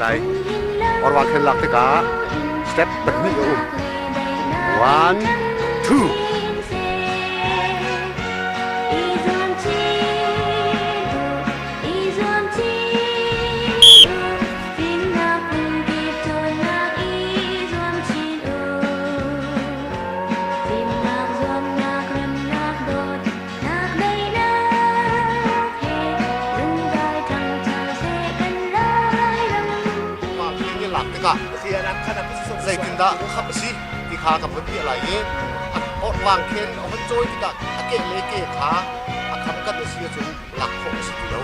lai. Orwang khen lak tikah step pahnih a um. One, two. Lak tikah zeitindah khap a si ti kha ka vun piah lai i a orhlang khen a hun cawi tikah a ke le ke kha a kham kat a si ahcun lak khawh a si ti lo.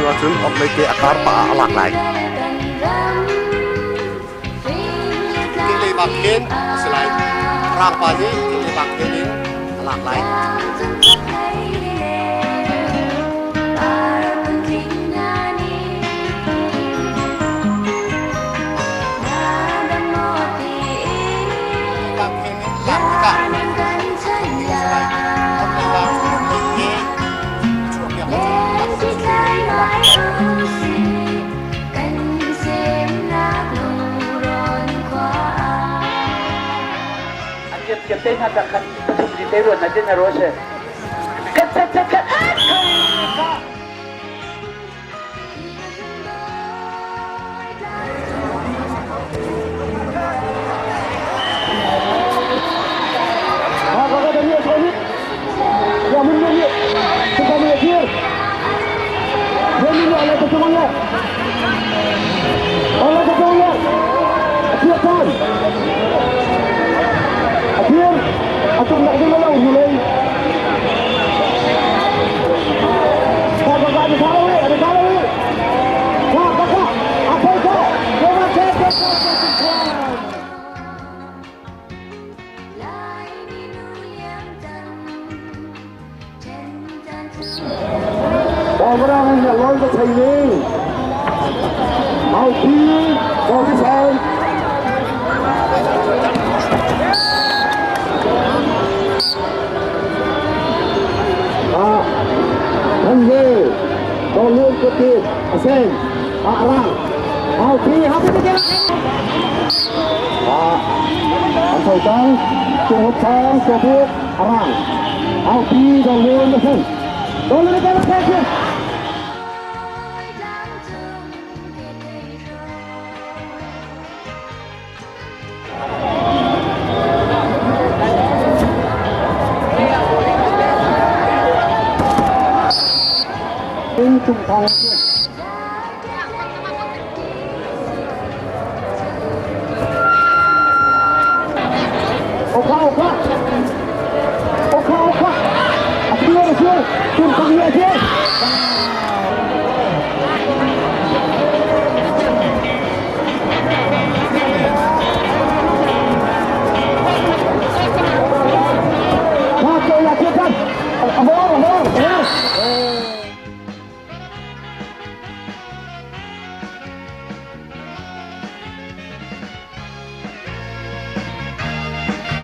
Hnu ahcun ok lei ke a kar pah ah a lak lai. Ke lei bak khin a si lai. Rang pa nih ke lei bak khin in a lak lai. Bak khin in lak tikah a si lai. Ok lei bak ok lei ke chuah piak ahcun lak a si lai. Te hna tak khan pathum ri te ruan na tin na ro se khat khat khat khat khat.